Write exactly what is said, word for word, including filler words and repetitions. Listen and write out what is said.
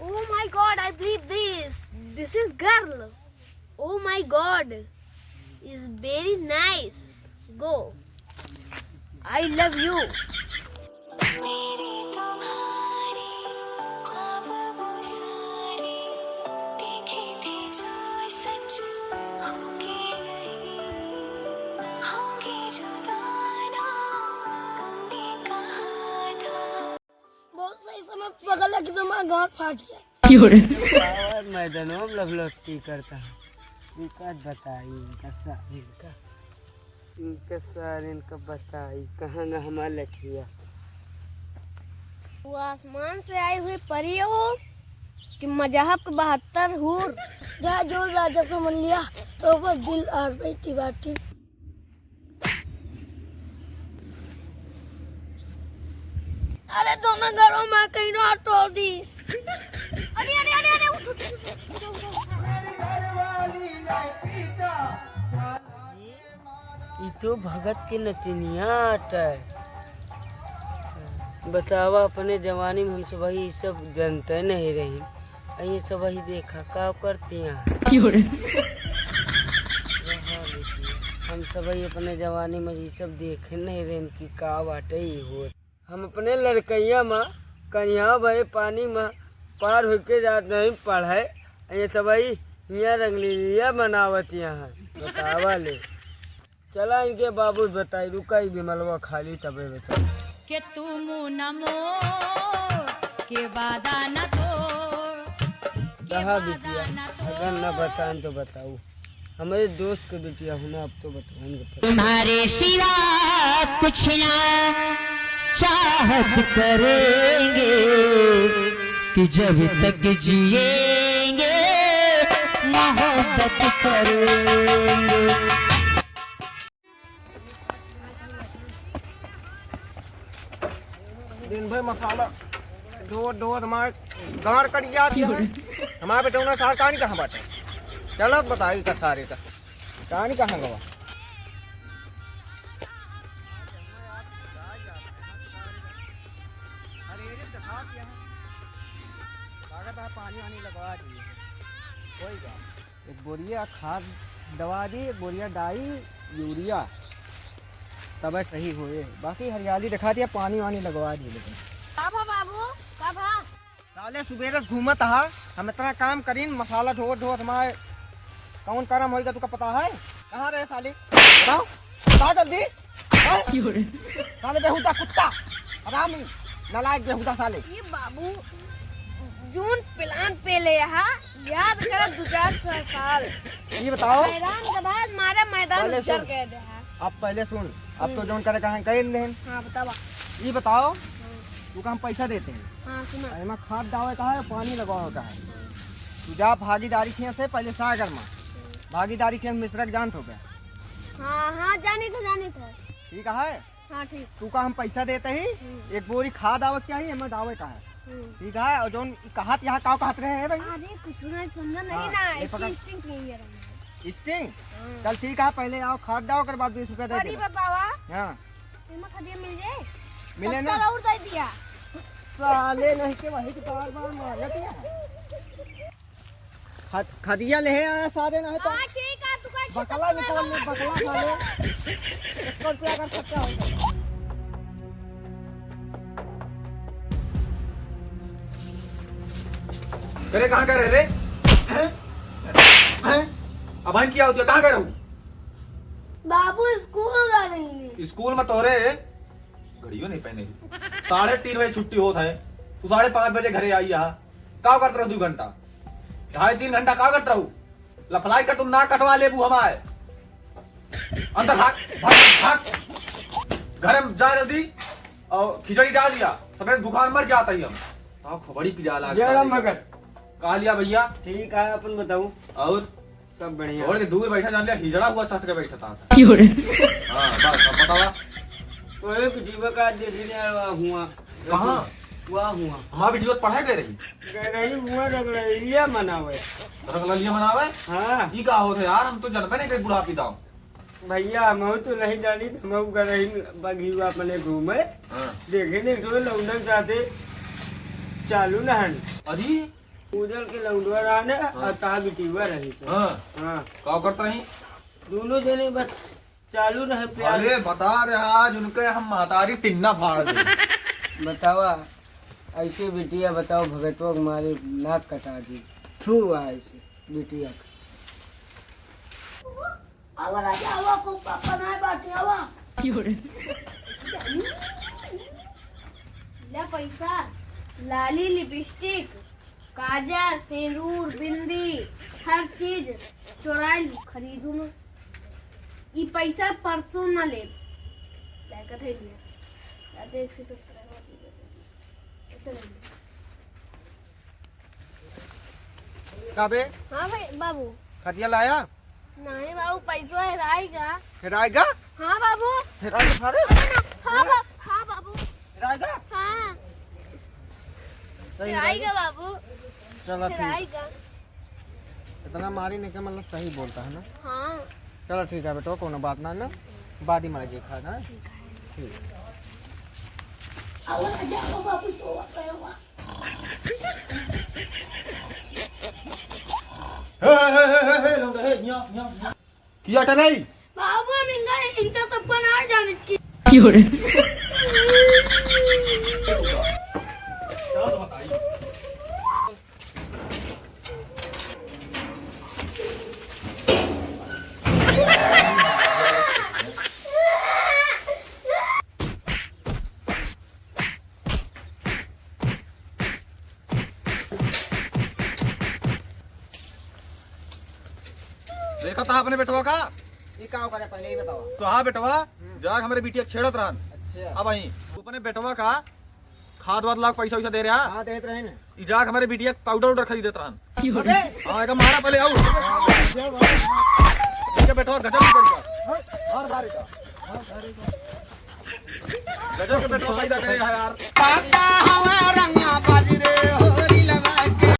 Oh my God, I believe this. This is girl. Oh my God, is very nice. Go. I love you. मेरे तुम्हारे ख्वाब वो सारे देखे थे जो सच होंगे नहीं, होंगे जुदा ना तुमने कहा था। बहुत सही समय पकड़ लिया कि तुम्हारा गांड फाट गया। क्यों रे? और मैदानों में लफलफती करता है। इनका बताई, इनका सा-, इनका, इनका सारे, इनका बताई, कहाँ गा हमार लठिया? वो आसमान से आई हुई परी हो कि मजहब के बहत्तर हूर? जा जो राजा समझ लिया, तो बस दिल और बेटी बाटी। अरे दोनों घरों में कहीं ना तोड़ दीस। अरे, अरे, अरे, अरे, उठ, उठ, उठ, उठ, उठ, उठ, उठ। ई तो भगत के नचनिया आटा है। बतावा, अपने जवानी में हम सब ई सब जनते नहीं रही। आ ये सब वही देखा, का करती हैं? क्यों रे? रहा बेटी, हम सब वही अपने जवानी में ये सब देखे नहीं रहन कि का बाटे ई होत। हम अपने लड़कैया में कनिया भरे पानी में पार होके जात नहीं पढ़े, आ ये सब वही हियाँ रंगलीला मनावत यहाँ। बतावा ले। चला इनके बाबू बताई, रुका ई बिमलवा खाली तबे बताई। के तू मुँह न मोड़, के वादा न तोड़, के कहा वादा बिटिया, न तोड़। अगर न बताएं तो बताऊ, हमारे दोस्त के बिटिया हूँ ना, अब तो बताऊँ इनके पता। तुम्हारे सिवा कुछ ना चाहत करेंगे, कि जब तक जिएंगे मोहब्बत करेंगे। दिन भर मसाला ढोत ढोत हमारे गाड़ कट जाती है। हमारे बेटौना सार कहानी कहाँ बाटे? चलो बताई का सारे का कहानी कहाँ गवा? लागत है पानी वानी लगवा दिए। कोई बात। एक बोरिया खाद दवा दी, एक बोरिया डाई, यूरिया, तबे सही होए। बाकी हरियाली दिखा दिया, पानी वानी लगवा दी लेकिन। का भा बाबू, का भा? साले सुबेरे से घूमत हा, हम इतना काम करीन, मसाला ढोत ढोत हमारे कौन करम होइगा, तुका पता है? कहाँ रहे साले? बताओ, बताओ जल्दी। हैं? साले बेहुदा कुत्ता, हरामी, नालायक बेहुदा साले। ये बाबू, जौन plan पे ले हा, याद कर दू चार सौ साल। ये बताओ। हैरान गधा मारे मैदान पहले उज्जर सुन। कह दे हा। अब पहले सुन, अब तो हम्म। जौन करे कहाँ कह देन। हाँ, बतावा। ये बताओ, हम्म। तू का हम पैसा देते हैं। हाँ, सुना। एमा खाद डावे का है, पानी लगावे का है। हाँ। तू जा भागीदारी खेत से पहले सागर में। हम्म। भागीदारी खेत मिश्रा के जानत हो क्या? हाँ, हाँ, जानी था, जानी था। ठीक है? हाँ, ठीक। तू का हम पैसा देते ही, हम्म। एक बोरी खाद आवत क्या है, एमा डावे का है। हम्म। ठीक है, और जौन ई कहत यहाँ का कहत रहे हैं भाई? अरे, कुछ नहीं, समझा नहीं हाँ, ना, ये इसकी पकड़। Sting चाहिए रहना। Sting? हाँ। चल ठीक है, पहले आओ खाद डाओ, ओकर बाद बीस रुपया दे अरे देना। बतावा। हाँ। एमा खदिया मिल जाए? मिले ना? सत्तर और दे दिया। साले नहीं के वही के बार बार मारत है। खद-, खदिया ले आया सारे ना है तो। हाँ, ठीक है, तू का बकला निकाल ले, बकला साले। एक रुपया अगर खर्चा हो जाए। अरे, कहाँ गए रहे रे? हैं? हैं? अब आइन किया होती है, कहाँ गए रहू? बाबू, स्कूल गए रही। स्कूल में तोरे घड़ियो नहीं पहने। साढ़े तीन बजे छुट्टी होत है, तू साढ़े पाँच बजे घरे आई यहाँ। का करत रहू दू घंटा? ढाई तीन घंटा का करत रहू? लफलाइट का तुम ना कटवा लेबू हमारे। अंदर भाग, भाग, भाग। घर में जा जल्दी और खिचड़ी डाल दिया। सवेरे भुखान मर जाता ही हम। ताव खबड़ी पिराला जय राम सारे। भगत। का लिया भैया? ठीक है, अपन बताऊ। और? सब बढ़िया। और के दूर बैठा जान लिया, हिजड़ा हुआ सट के बैठा था। क्यों रे? हाँ, बस, अब बतावा। ओए, जीवा का देखने आया हुआ। कहाँ? हुआ, हुआ। हमार बिटिया तो पढ़ाई कर रही। कर रही हुआ, रंगरलिया मनावे। रंगरलिया मनावे? हाँ। ई का होत है यार, हम तो जनबे नहीं करी बुढ़ापी दाम। भैया, हमहू तो नहीं जानी, हमहू गरही बघियुआ अपने घूमे। हाँ। देखे नहीं तो लौंडन साथे चालू नहन। अरे, उधर के लौंडवा रहा ना, हाँ। और तहाँ बिटिया रही तो। हाँ। हाँ। का करत रही? दोनों जने बस चालू रहे प्यार। अरे बता रहे, आज उनके हम महतारी टिन्ना फाड़ दे। बतावा, ऐसे बिटिया बताओ, भगतवा के मारे नाक कटा दी। थू, ऐसे बिटिया का। आवा राजा, आवा, को पापा नाय बाटे, आवा। ले पैसा, लाली, लिपस्टिक, काजर, सेंदूर, बिंदी, हर चीज चोराइल खरीदू न। ई पैसा परसों न लेब। लाइका धइ लिया। या तो एक सौ सत्तर है, ऐसे ले लिया। का बे? हाँ भाई, बाबू। खटिया लाया? नहीं बाबू, पैसवा हेराइगा। हेराइगा? हाँ बाबू। हेराइगा सारे? हाँ बा-, हाँ बाबू। हेराइगा? हाँ। सही हेराइगा बाबू। चला ठीक। हेराइगा। इतना मारी नहीं के मतलब सही बोलता है ना? हाँ। चला ठीक है बेटा, कोनो बात ना ना, बाद ही मारी जी खाएगा, हाँ? ठीक। आओ ना, जाओ बाबू, सोवत रहे हुआ। हे, हे, हे, लौंडा, हे, यहाँ, यहाँ, यहाँ। किया टरई? बाबू, हम इनका, इनका सबका ना जाने की। देखा था अपने बेटवा का? ये का करे, पहले ही बताओ। तो हाँ बेटवा, हम्म। जाग हमरे बिटिया के छेड़त रहन। अच्छा। अब वहीं अपने बेटवा का खाद वाद लाग पैसा वैसा दे रहा। हाँ, देत रहे ना। ई जाग हमरे बिटिया के पाउडर उडर खरीदत रहन। अबे। हाँ, एक मारा पहले आऊ। इनके बेटवा गजब ही करेगा। हाँ, हर बार का। गजब के बेटवा पैदा करे है यार। पापा हवे रंगा बाजी रे,